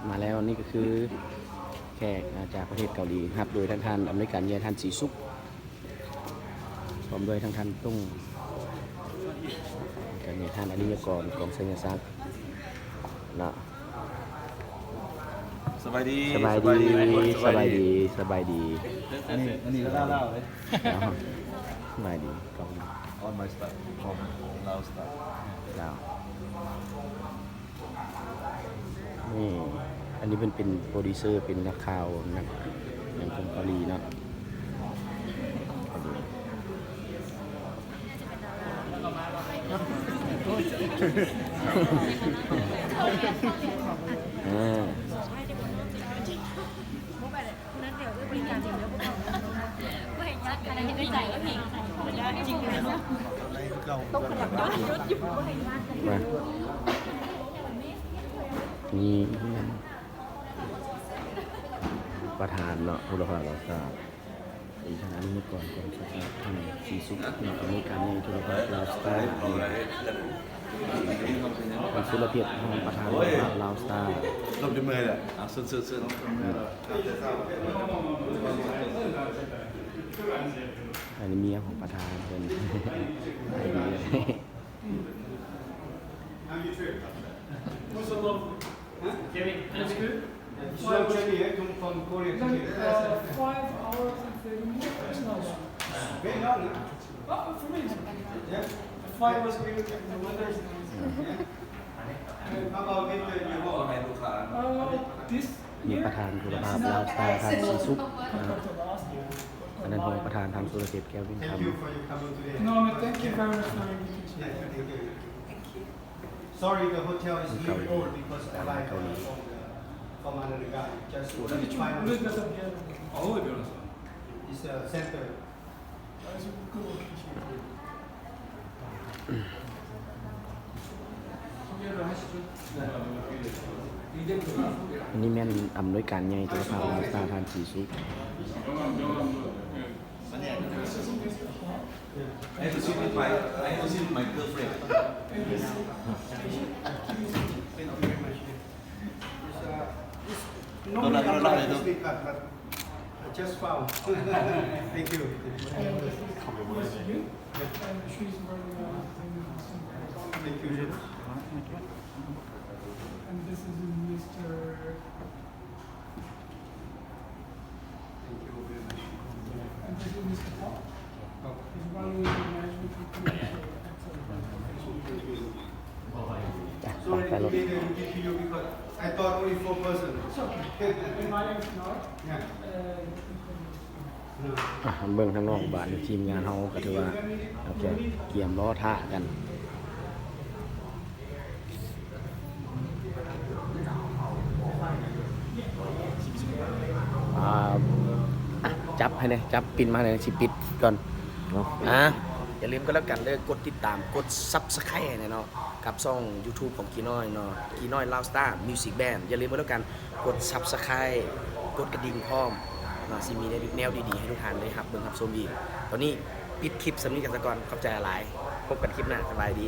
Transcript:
ມາແລ້ວ. ນີ້ກໍຄືແຂກ ອາ ຈາກປະເທດເກົາຫຼີ ຮັບໂດຍທາງທ່ານອຳນວຍການໃຫຍ່ ທ່ານ ສີສຸກ ພ້ອມດ້ວຍທາງທ່ານ ຕົງ ການໃຫຍ່ ທ່ານ ອະລິຍະກອນ ກອງໄຊຍະສັກເນາະ. ສະບາຍດີ ສະບາຍດີ ສະບາຍດີ ສະບາຍດີ ສະບາຍດີ. ອັນນີ້ ອັນນີ້ລາວໆເດ້. ສະບາຍດີ ຂອບຄຸນ. On my style, from Lao style. ລາວ. ນີ້ ອັນນີ້ເພິ່ນເປັນໂປຣດິວເຊີ ເປັນນັກຂ່າວ ນັກຫຍັງຂອງເກົາຫຼີເນາະ. ເອີ ມາ ນີ້ ປະທານເນາະ ໂທລະພາບລາວສະຕາ ອີກທ່ານ ອັນນີ້ກ່ອນ ກ່ອນ ທ່ານ ສີສຸກ ເນາະ ອຳນວຍການໃຫຍ່ ໂທລະພາບລາວສະຕາ ທ່ານ ສຸລະເພັດ ຮອງປະທານໂທລະພາບລາວສະຕາ. ລົມຈະເມື່ອຍແຫຼະ ເອົາ ເຊີນ ເຊີນ ເຊີນ. ອັນນີ້ເມຍຂອງປະທານເພິ່ນ ໃຫ້ດີ. Kevin, that's good. It's long journey, eh, come from Korea to here. Five hours and thirty minutes. Very long, huh? Oh, for me, it's okay. Yeah. The flight was good and the weather is nice. Yeah. And how about with the new home? Uh, this ມີປະທານໂທລະພາບລາວສະຕາ ທ່ານ ສີສຸກ ນະ ອັນນັ້ນຮອງປະທານ ທ່ານ ສຸລະເພັດ ແກ້ວວິນຄຳ. Thank you for your coming today. No, no, thank you very much for your invitation. Yeah, thank you. Sorry, the hotel is really old because I arrived from the, from another guy. Just five minutes. It's a center. ອັນນີ້ແມ່ນອຳນວຍການໃຫຍ່ໂທລະພາບລາວສະຕາ ທ່ານ ສີສຸກ. I have to sit with my, I have to sit with my girlfriend. Normally I don't like to speak, but, but I just found. Thank you. And she's very, uh, thank you. And this is Mister Thank you very much. And this is Mister Paul. He's one of the management people. Sorry, I didn't get a room to you because I thought only four person. It's okay. My name is Nora. Yeah. Uh, ອ່ະ ເບິ່ງທາງນອກບາດນີ້ ທີມງານເຮົາກໍຖືວ່າ ໂອເຄ ກຽມລໍຖ້າກັນ. ອ່າ ຈັບໃຫ້ແດ່ ຈັບປິ່ນມາໃຫ້ແດ່ ຊິປິດກ່ອນເນາະ. ອ່າ ຢ່າລືມກໍແລ້ວກັນເດີ ກົດຕິດຕາມ ກົດ Subscribe ໃຫ້ແດ່ເນາະ ກັບຊ່ອງ YouTube ຂອງກີນ້ອຍເນາະ ກີນ້ອຍລາວສະຕາ Music Band. ຢ່າລືມກໍແລ້ວກັນ ກົດ Subscribe ກົດກະດິ່ງພ້ອມເນາະ ຊິມີແນວ ແນວດີໆ ໃຫ້ທຸກທ່ານໄດ້ຮັບເບິ່ງຮັບຊົມອີກ. ຕອນນີ້ປິດຄລິບສ່ຳນີ້ກັນສາກ່ອນ ຂອບໃຈຫຼາຍ ພົບກັນຄລິບໜ້າ ສະບາຍດີ.